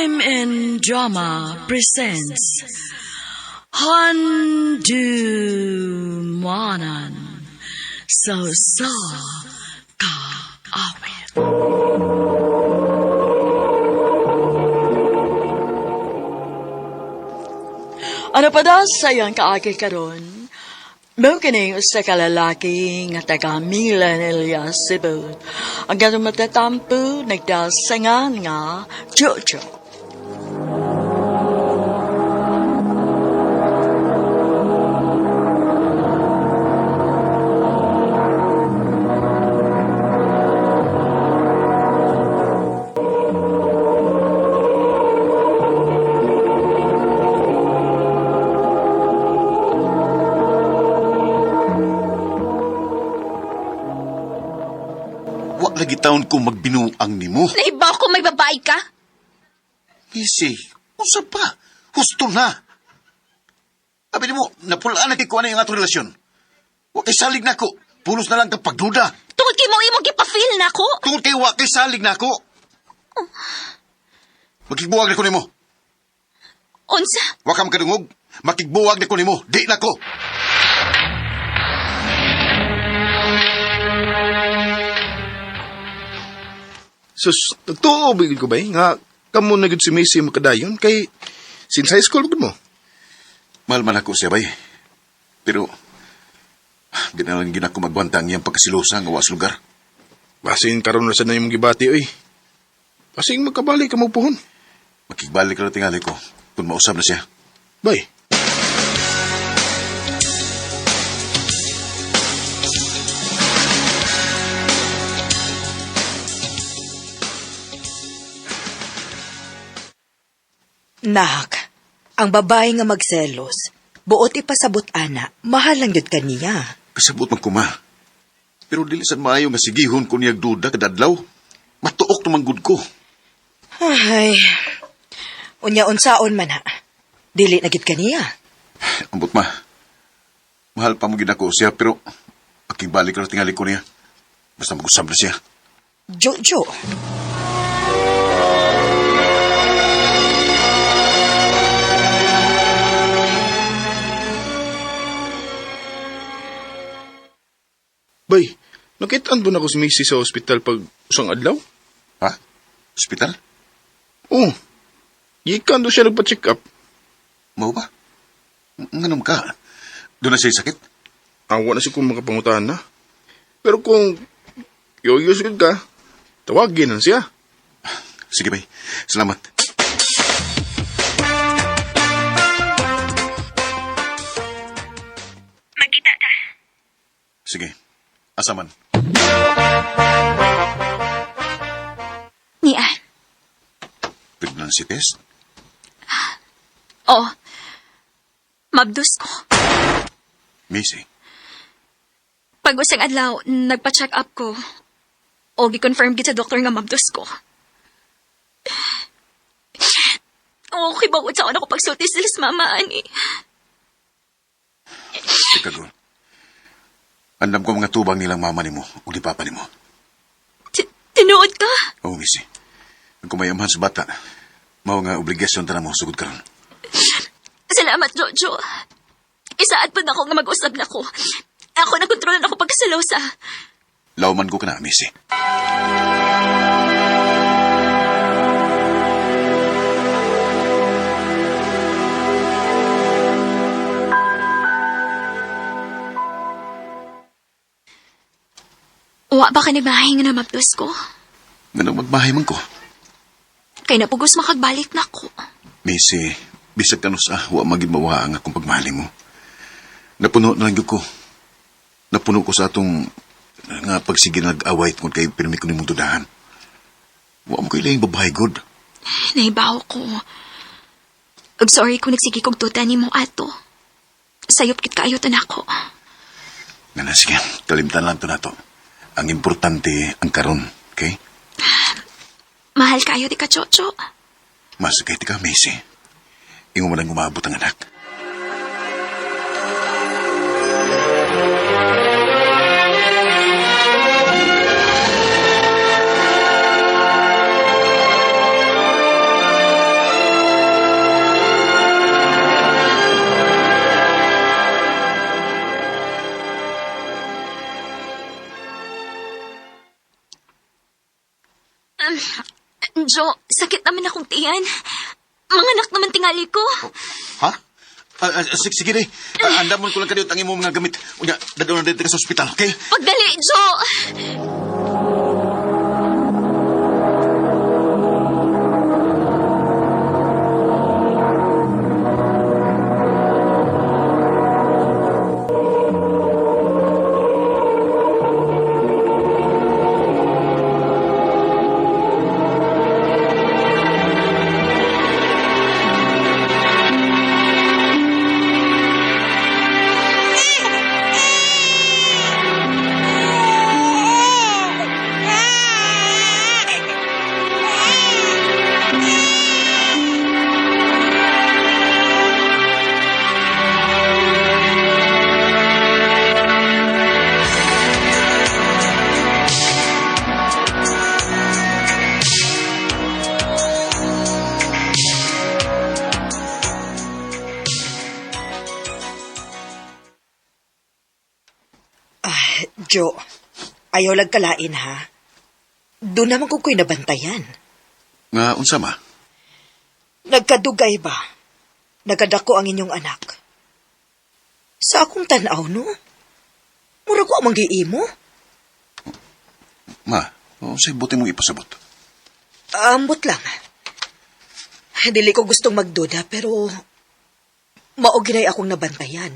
RMN Drama presents Handumanan sa Sa Kaawit. Ano pa daw sa iyang kaagi karon? Mao kining usa ka lalaki nga taga Milan Elias, Cebu. Ang gatong matatampo nagdasangan nga Jojo. Wa lagi taon ko magbinuang nimo. Naibaw ko may babae ka? Missy, unsa pa? Husto na. Abi nimo, napulaan na kay kuha na yung atong relasyon. Wa kay salig nako. Pulos na lang kang pagduda. Tungod kay mo imong gipafeel na ako. Tungod kay wa kay salig nako. Makigbuwag na ko nimo. Unsa? Wa ka makadungog. Makigbuwag na ko nimo. Di na ko. Sus, nagtuo bigid ko ba eh, nga kamo na gud si Macy makadayon kay since high school gud mo. Mahal man ako siya, bay. Pero, di na lang gina ko magwanta ang iyang pagkasilosa nga wa sa lugar. Basin karon na sa na imong gibati oy. Basin magkabalik ka mo puhon. Makigbalik na tingali ko kung mausab na siya. Bay. Nak, ang babae nga magselos, buot ipasabot ana, mahal lang yun kaniya. Kasabot man kuma. Pero dili sad maayo nga sigihon ko niyag duda kadadlaw. Matuok naman gud ko. Ay, unya unsaon man ha. Dili na gid kaniya. Ambot ma. Mahal pa mo gid ako siya pero pakigbalik ra tingali ko niya. Basta mag-usab na siya. Jojo. Bay, nakitaan ba na ko si Macy sa ospital pag usang adlaw? Ha? Hospital? Oh. Gikan do siya nagpa-check up. Mao ba? Nganong ka? Doon na siya sakit? Awa na siya kung makapangutahan na. Pero kung yoyos gud ka, tawagin na siya. Sige bay. Salamat. Magkita ta. Sige. Asa man. Nian. Pregnancy test? Oo. Mabdus ko. Missy. Pag usang adlaw, nagpa-check up ko. O gi-confirm gid sa doktor nga mabdus ko. Oo, kay bawat sa ako pagsulti sila sa mama, ani. Teka gol. Andam ko mga tubang nilang mama nimo ug ni papa nimo. Tinuod ka? Oo, Missy. Ang kumayamhan sa bata, mao nga obligasyon ta mo sugod karon. Salamat, Jojo. Isaad pa na ako nga mag-usab na ko. Ako na kontrolan ako pagkasalosa. Lauman ko ka na, Missy. Wa ba ka nagmahay nga namabdos ko? Nganong magmahay man ko. Kay napugos makagbalik na ko. Missy, bisag kanus ah, wa magid mawa ang akong pagmahali mo. Napuno na lang gyud ko. Napuno ko sa atong nga pagsige nag-away tungod kay pirmi ko nimong dudahan. Wa mo kay laing babae good. Naibaw ko. Ug sorry kung nagsige kog tuta nimo ato. Sayop kit kaayo to nako. Nga na, sige, kalimtan lang to nato. Ang importante ang karon, okay? Mahal kayo di ka, Chocho. Masakit ka, Missy. Ingo mo lang umabot ang anak. Jo, sakit naman akong tiyan. Manganak naman tingali ko. Ha? Sige, day. Andamon ko lang kadiyot ang imong mga gamit. Unya, dadon na dito ka sa ospital, okay? Pagdali, Jo! Ah, Jo, ayaw lang kalain ha. Doon naman ko ko'y nabantayan. Nga, unsa ma? Nagkadugay ba? Nagkadako ang inyong anak. Sa akong tanaw, no? Mura ko ang manggiimo. Ma, unsay buti mong ipasabot? Ambot lang. Dili ko gustong magduda, pero mao ginay akong nabantayan.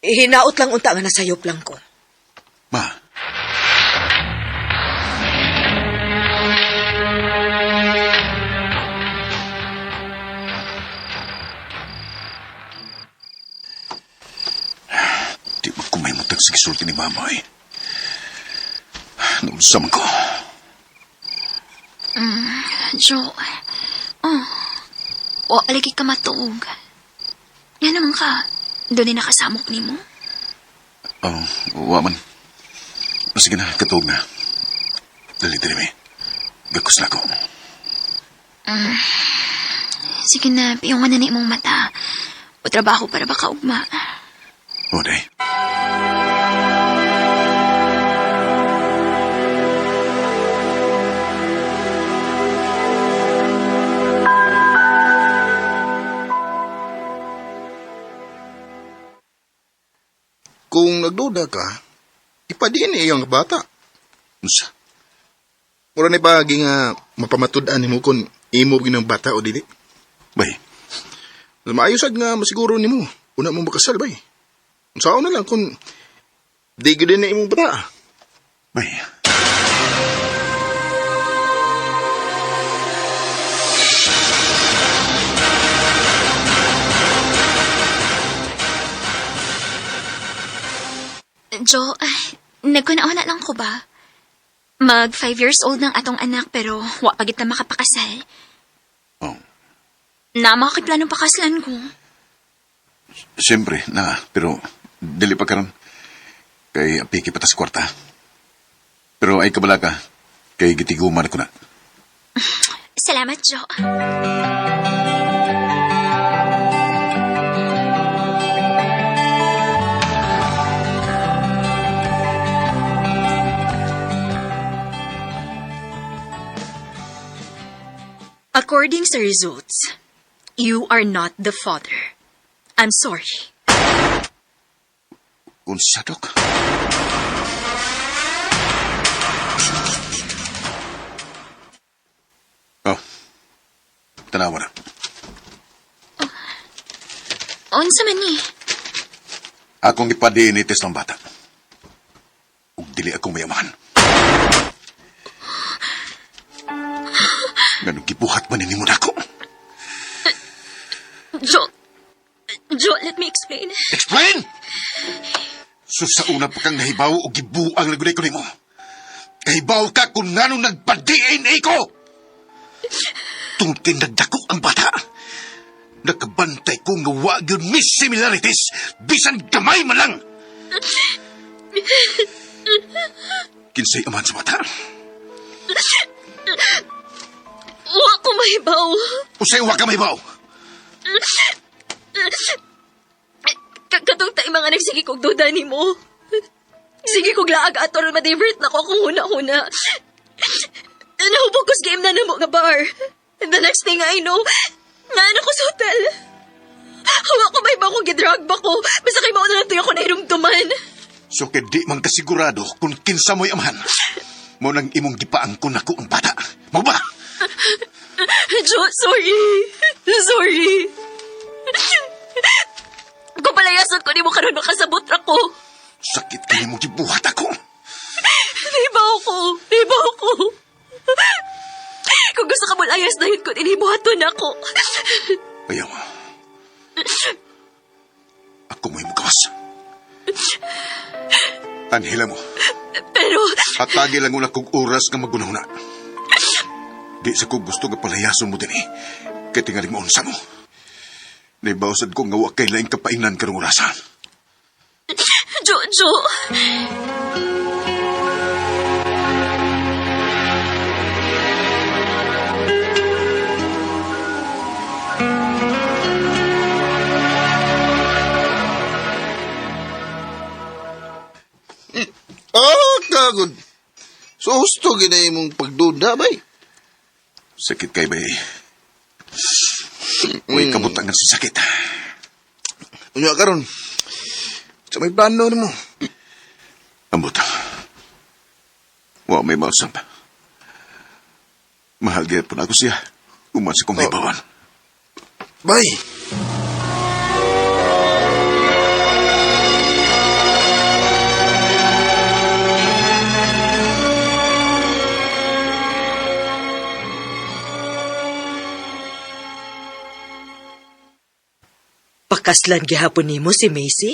Hinaot lang unta nga nasayop lang ko. Ma, di ba kumay mo sa gisulti ni mama eh. Naunsa man ko. Jo, oh, wa lagi ka matuog. Nga naman ka, doon ay nakasamok ni mo. Oh, wa man. Sige na, katuog na. Dali, dali, may. Gakos na ako. Sige na, piyungan na ni imong mata. O trabaho para baka ugma. O, day. Kung nagduda ka, ipadiin iyang bata. Unsa? Mura ni paagi nga mapamatud-an nimo kung imo ginang bata o dili. Bay, Maayo sad nga masiguro nimo. Una mo makasal bay. Unsaon na lang kung di gyud na imong bata. bay. Jo, nagkunauna lang ko ba? Mag 5 years old ng atong anak pero wa pa gid ta makapakasal. Oh, Na makakiplanong pakaslan ko. siyempre, na, pero dili pa karon. Kay apiki pa ta sa kwarta. Pero ay kabala ka, kay gitiguman ko na. Salamat, Jo. According sa results, you are not the father. I'm sorry. Unsa, Dok? Oh, tanawa na. Unsa man ni? Akong ipa-DNA test ng bata. Ug dili akong mayaman. Ganong gibuhat man ni mo nako. Jo, Jo, let me explain. Explain! So sa una pa kang nahibaw o gibuang lagunay ko nimo. Kahibaw ka kung nganong nagpa-DNA ko! Tungod kay nagdako ang bata. Nakabantay ko nga wa gyud may similarities bisan gamay man lang. Kinsay aman sa bata? Wa ko mahibaw. Usay wa ka mahibaw. Katong tay mga nagsige kog duda nimo. Sige kog laag ato ron ma-divert na ko akong huna-huna. Nahubog ko sa game na namo nga bar. And the next thing I know, naan ako sa hotel. Hawa ko may ba akong gidrag ba ko? Basta kay mauna lang tuyo ako nahirumduman. So kay di man kasigurado kung kinsa mo'y amahan. Mo nang imong gipaangkon nako ang bata. Mao ba? Jo, sorry. Sorry. Kung palayason ko nimo karon makasabot ra ko. Sakit kay imong gibuhat ako. Di ba ako? Di ba ako? Kung gusto ka mo layas dahil ko, inibuhaton ako. Ayaw. Ako mo'y mukawas. Anhela mo. Pero, Hatagi lang una kong oras nga magunahuna. Di sa ko gusto nga palayason mo din eh. Kay tingaling mo unsa mo. Naibawsad ko nga wa kay laing kapainan karong orasan. Jojo. Ah, kagod. So, husto ginay mong pagduda, bay. Sakit kay bay. Uy, kabutangan sa sakit. Unya karon. Sa may plano nimo. Ambot. Wa may mausap. Mahal gyud ako siya. Uman sa kong Oh. hibawan. Bay. Pakaslan gihapon nimo si Macy?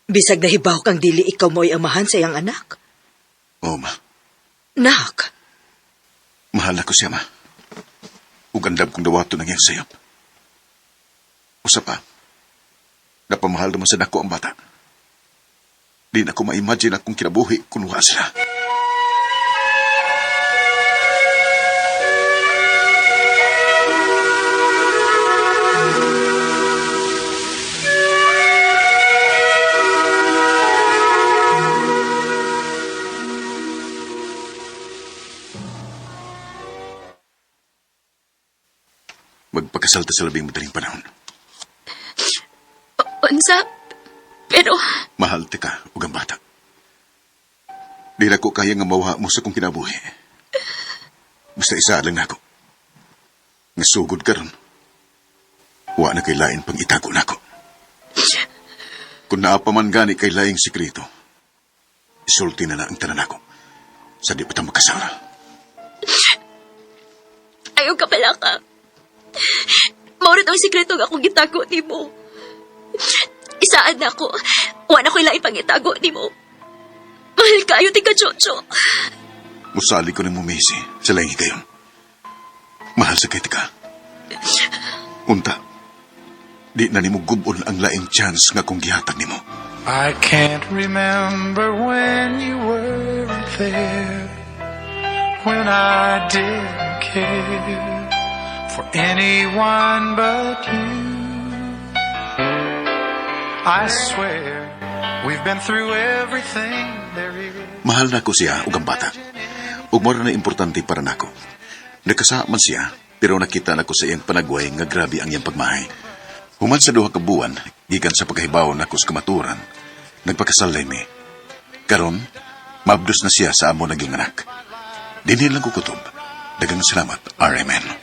Bisag nahibaw kang dili ikaw mo'y amahan sa iyang anak. Oo, ma. Nak, Mahal ako siya, ma. Ug andam kong dawato ng iyang sayop. Usa pa, napamahal naman sa dako ang bata. Di na ko ma-imagine akong kinabuhi kung wa sila. Magpakasal ta sa labing madaling panahon. Unsa? Pero, Mahal ti ka ug ang bata. Di na ko kaya nga mawa mo sa kong kinabuhi. Basta isa lang nako. Nasugod ka ron. Wa na kay lain pang itago nako. Kung naa pa man gani kay laing sikreto, isulti na na ang tanan nako. Sa di pa ta makasal. Ayaw ka pala ka. Maurit ang sikreto nga akong gitago ni mo. Isaan na ako. Wa na ko ilaing pangitago ni mo. Mahal kayo, tika Jojo. Musali ko ni mo, Macy, sa laing higayon. Mahal sa kay ka. Unta, di na nimo gubon ang laing chance nga kung gihatag nimo. I can't remember when you weren't there, when I didn't care for anyone but you. I swear we've been through everything there is. Mahal na ko siya ug ang bata. Ug mora na importante para nako. Nakasa man siya, pero nakita nako sa iyang panagway nga grabe ang iyang pagmahay. Human sa duha ka buwan, gikan sa pagkahibaw nako sa kamaturan, nagpakasal mi. Karon, maabdos na siya sa amo naging anak. Dinhi lang ko kutob. Daghang salamat, RMN.